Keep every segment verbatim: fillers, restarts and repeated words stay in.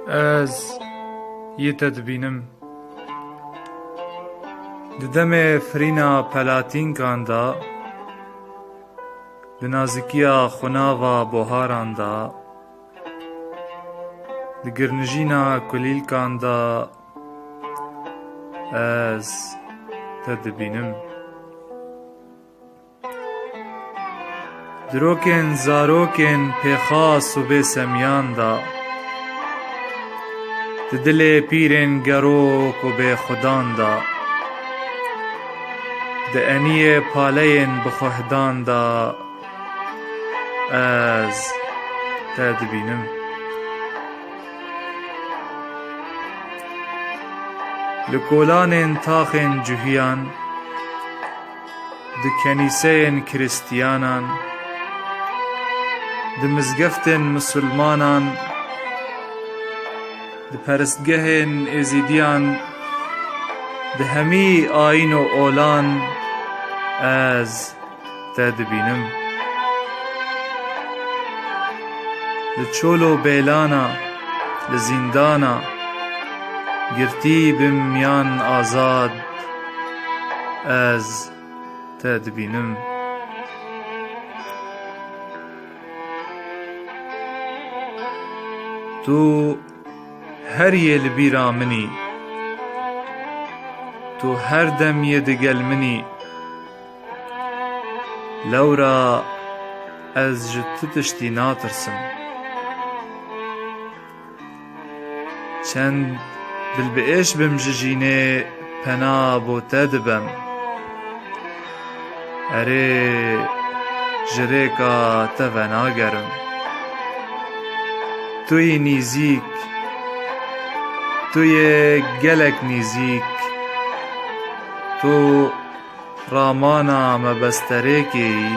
Ez yê te dibînim. Di demê firîna pelatînkan de, di nazikiya xunava boharan de, di girnijîna kulîlkan de ez te dibînim. Dirokên zarokên pêxas û bêsemiyan de, di dilê pîrên gerok û bêxudan de, di eniyê paleyên bixuhdan de ez te dibînim. Li kolanên taxên cuhiyan, di kenîseyên Kristiyanan, di mizgeftên misilmanan, di peristgehên Êzîdiyan, di hemî ayîn û olan ez te dibînim. Li çol û bêlana, li zîndana, girtî bim yan azad, ez te dibînim. Tu her yê li bîra min î. Tu her dem yê digel min î. Lewra ez ji tu tiştî natirsim. Çend dilbiêş bim ji jînê pena bo te dibem. Erê, ji rêka te venagerim. Tu yî nîzîk, tu yê gelek nîzîk. Tu ramana me besterêkê yî.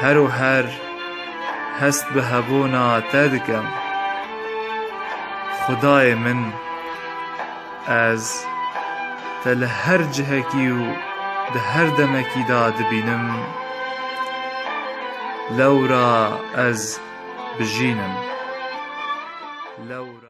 Her û her hest bi hebûna te dikim. Xwedayê min, ez te li her cihekî û di her demekî de dibînim. Lewra ez bijînim. Lewra